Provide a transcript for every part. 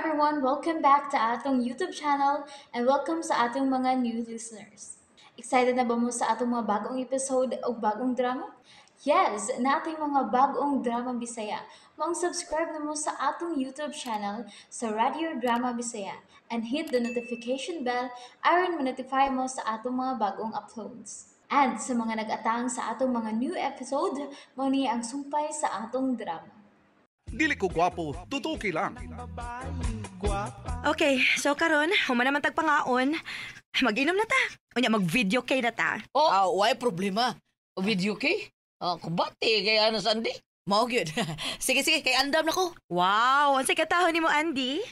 everyone! Welcome back to atong YouTube channel and welcome sa atong mga new listeners. Excited na ba mo sa atong mga bagong episode o bagong drama? Yes! Natin mga bagong drama Bisaya. Maong subscribe na mo sa atong YouTube channel sa Radio Drama Bisaya and hit the notification bell aron ma-notify mo sa atong mga bagong uploads. And sa mga nag-atang sa atong mga new episode, mao ni ang sumpay sa atong drama. Dili ko gwapo, tutuki lang. Okay, so karon, human naman tagpangaon. Mag-inom na ta. Unya, mag-video kay na ta. Oh, Ah, why problema? Video kay? Ah, kubate kay ano Sandy? Mao gyud. Sige, sige, kay andam na ko. Wow, unsay katahon nimo, Andy?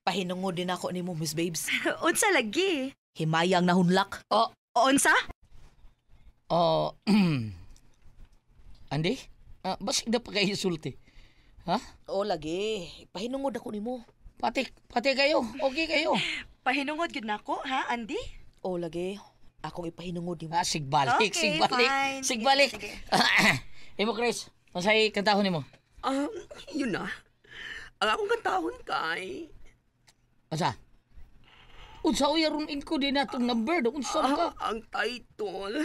Pahinungod din ako nimo, Miss Babes. Unsa lagi? Himayang nahunlak. Oh, Unsa? oh. Andy? Ah, basig na pa kayo sulti. Ha? O lagi, pahinungod ako nimo. Pati, pati kayo. Okay kayo. Pahinungod gyud nako, ha, Andy? O lagi, akong ipahinungod nimo. Ah, sigbalik, Okay, sigbalik. fine. Sige, Sigbalik. sige. Imo Chris, unsay kantahon nimo? Ah, yun na. Ang akong kantahon kay... Unsa? Unsa uy aron ko din natong number do unsa ka? Ah, ang title.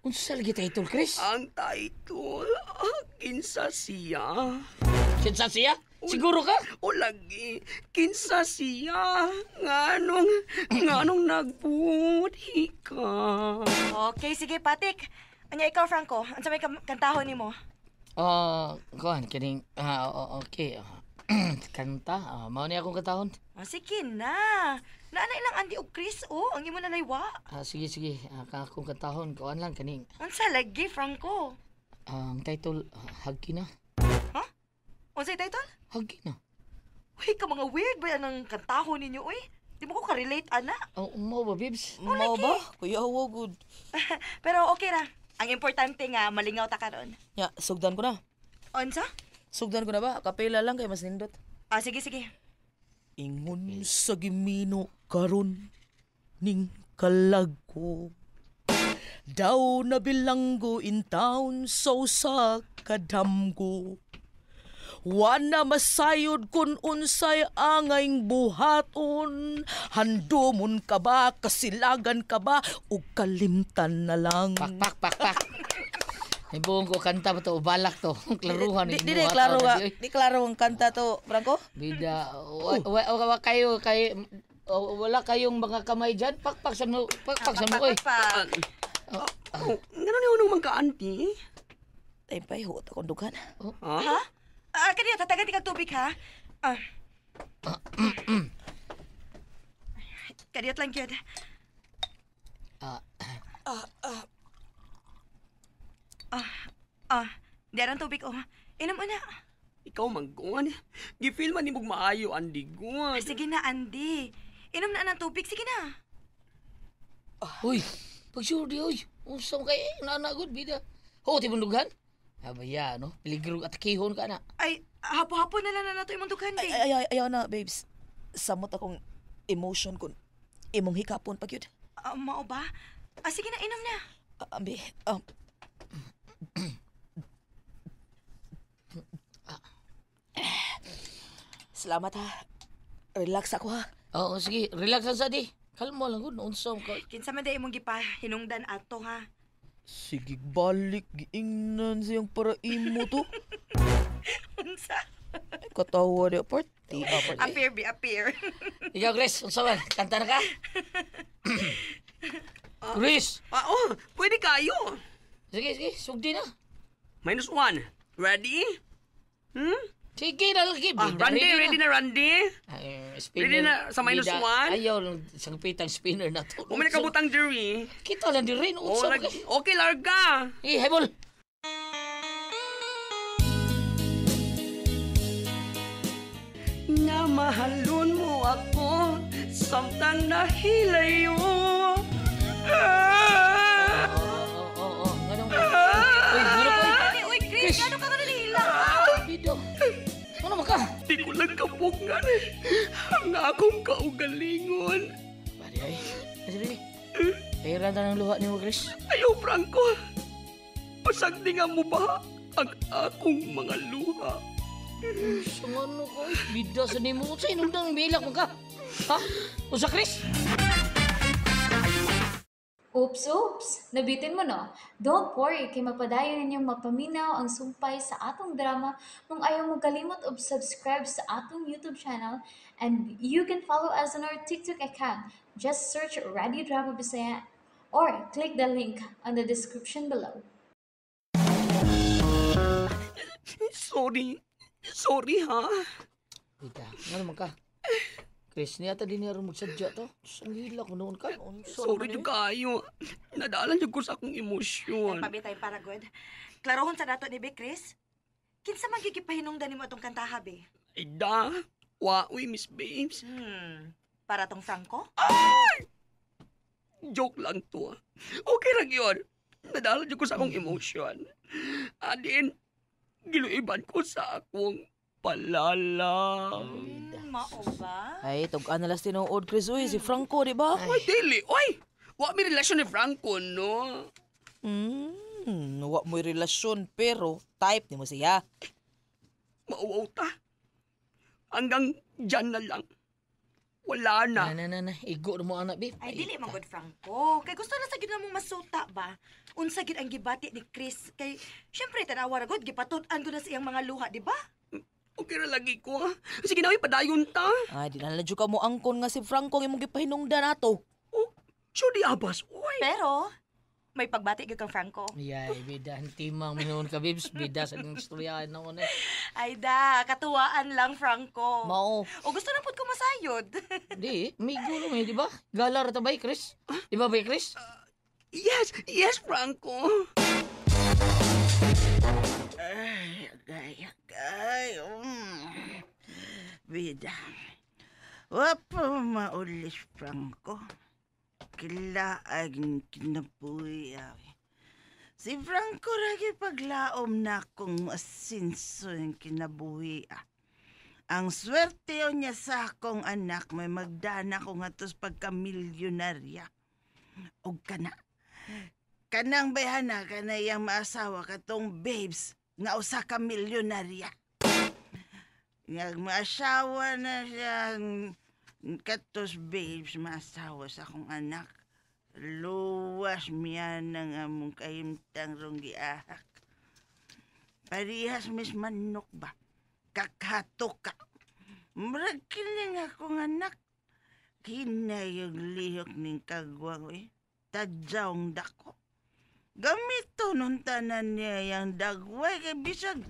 Unsa lagi title, Chris? Ang title. Ah, kinsa siya. Kinsa siya? Siguro ka? O lagi, kinsa siya. Nganong nagbuhi ka. Okay, sige, Patik. Unya ikaw, Franco, unsa may kantahon nimo? Ah, kuan kining okay. Kanta, mao ni akong kantahon. Oh, sige na. Naanay lang Andy og Chris, oh, ang imo nalaywa. Ah, sige sige, akong kantahon kuan lang kaning Unsa lagi, Franco? Ang title, Hagki na. Ha? Unsay title? Hagki na. Uy, ka mga weird ba yan ang kantahon ninyo, uy? Di mo ko ka-relate, ana. Oh, mao ba, babes? Mao ba? Kuya, wo good. Pero okay ra. Ang importante nga, malingaw ta karon. Ya, sugdan ko na. Unsa? Sugdan ko na ba? Kapela lang kay mas nindot. Ah, sige, sige. Ingon sa gimino karon ning kalag ko. Daw na bilanggo in town so sa kadamgo. Wana masayod kun unsay angayng buhaton. Handumon ka ba, kasilagan ka ba, o kalimtan na lang. Pak pak pak pak. Ibuong ko kanta ba to, balak to. Klaruhan Di, di, klaro nga, di klaro ang kanta to, Franco? Bida, wa, wa, wa, kayo kay wala kayong mga kamay diyan. Pakpak sa mo, pakpak sa mo oy. Pak. Oh, ngano ni unong man ka, auntie? Ay, pay, huot akong dughan. Ha? Ah, kaniya, tatagan di kag tubig, ha? Ah. Kaniyot lang yun. Ah, Ah, di aron tubig, oh. Inom mo na. Ikaw man guan. Gifeel man nimog maayo, Andy guan. Ah, sige na, Andy. Inom na ng tubig, sige na. Uy, pag sure di oy. Unsa man kay nanagod bida. Ho ti dughan? Abaya no, peligro atakihon ka na. Ay, hapo-hapo na lang na nato imong dughan, Ay, di. ay, ay, ayaw na, babes. Samot akong emotion kun imong hikapon pag yun. Ah, mao ba? Ah, sige na, inom na. Ah, ambi, salamat ha. Relax ako ha. Oo, sige, relax lang sa di. Kalmo lang gud, unsa man ka. Kinsa man di imong gipahinungdan ato, ha? Sige, balik, giingnan siyang para imo to. Unsa? Ay, katawa di apart. Di apart. Appear, be appear. Ikaw, Chris, unsa man? Kanta na ka? Chris! Ah, oh, pwede kayo. Sige, sige, sugdi na. -1. Ready? Hmm? Sige na lagi. Ah, bida, Randy, ready na, Randy? Ay, spinner. Ready na sa -1? Bida. Ayaw, sangpitang spinner na to. Umay nakabutang diri. Kita lang di rin. Oh, Unsa man lagi. ka? Okay, larga. Eh, haybol. Nga mahalon mo ako samtang nahilayo. Ah! Oo. Ngano ka? Uy, ngano ka? Ay, uy, Chris, Chris. ano ka nga nalihila? Bida. Ano man ka? Di ko lang kapugngan ang akong kaugalingon. Pari ay. Sige. Pera na ng luha ni mo, Chris. Ayaw, Franco. Pasag di nga mo ba ang akong mga luha? Sa ano ko, oy, bida sa nimo. Unsa inundang milak mo ka? Ha? Unsa Chris? Oops, oops! Nabitin mo no? Don't worry, kay mapadayon ninyong mapaminaw ang sumpay sa atong drama kung ayaw mo kalimot og subscribe sa atong YouTube channel and you can follow us on our TikTok account. Just search Radio Drama Bisaya or click the link on the description below. Sorry. Sorry ha. Bida, ngano man ka? Chris, niya ta din niya magsadya to. Diyos, ang hilak mo noon ka. Unsa Sorry naman jud eh? kaayo. Nadalan jud ko sa akong emosyon. Pabitay para good. Klarohon sa dato ni Be, Chris. Kinsa man gigipahinungdan nimo atong kantaha, be? Ay da. Wa, uy, Miss Babes. Para tong Franco? Joke lang to. Okay lang yun. Nadala jud ko sa akong emosyon. Adin, giluiban ko sa akong palala. Mao ba? Ay, tug-an na lang tinuod, Chris. Uy, si Franco, di ba? Oy, dili. Oy, wa mi relasyon ni Franco, no? Wa mo'y relasyon, pero type ni mo siya. Mauwaw ta. Hanggang dyan na lang. Wala na. Na, na, na, na. Igo na mo anak, babe. Ay, dili man good Franco. Kay gusto na sa gid namong masuta ba? Unsa gid ang gibati ni Chris kay syempre tanawa ra gud gipatud-an gud na sa iyang mga luha, di ba? Okay ra lagi ko, ha? Sige na, uy, padayon ta. Ay, di na lang jud ka mo angkon nga si Franco ang imong gipahinungdan ato. Oh, sure di abas, uy. Pero may pagbati gyud kang Franco. Yay, bida. Timang mo noon ka, babes. Bida sa nung istoryahan noon eh. Ay da, katuwaan lang Franco. Mao. O gusto na pud ko masayod. Di, may gulo may, di ba? Gala ra ta bay, Chris? Di ba bay, Chris? Yes, yes, Franco. Ay, agay, agay. Bida. Wa pa maulis, Franco. Kilaag kinabuhi. Ay. Si Franco lagi paglaom na kung asinso yung kinabuhi. Ah. Ang swerte niya sa akong anak may magdana ko nga tos pagkamilyonarya. Og kana. Kanang bayhana kanayang maasawa katong babes nga usa ka milyonarya. Nga maasawa na siya katos babes maasawa sa akong anak. Luwas miya ng among kahimtang rong giahak. Parihas mis manok ba? Kakato ka. Murag kining akong anak. Kinayog lihok ning kagwang eh. Tadyawng dako. Gamito nung tanan niya yung dagway kay bisag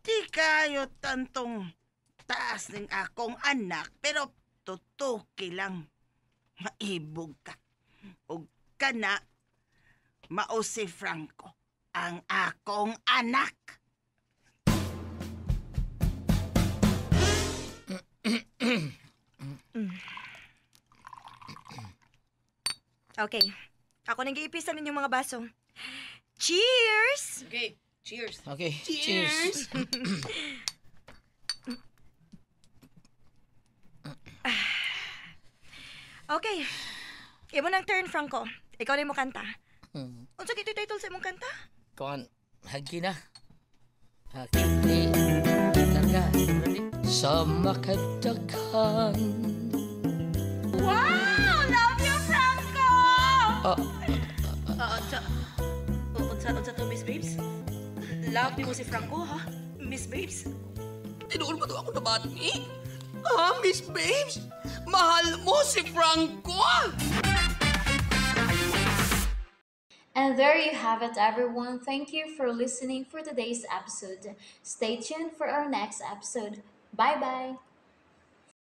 di kayo tantong taas ng akong anak pero tutuki lang. Maibog ka. Og kana mao si Franco ang akong anak. Okay. Ako nang giipisan ninyong mga baso. Cheers! Okay, cheers. Okay, cheers. Okay. Imo nang turn, Franco. Ikaw na mo kanta. Unsa kay title sa imong kanta? Kuan, hagi na. Hagi ni larga. Sa makadaghan. Wow! Love you, Franco! Ah, Unsa to, Miss Babes? Love mo si Franco, ha? Miss Babes? Tinuol mo to ako nabati. Ah, Miss Babes? Mahal mo si Franco! And there you have it, everyone. Thank you for listening for today's episode. Stay tuned for our next episode. Bye bye.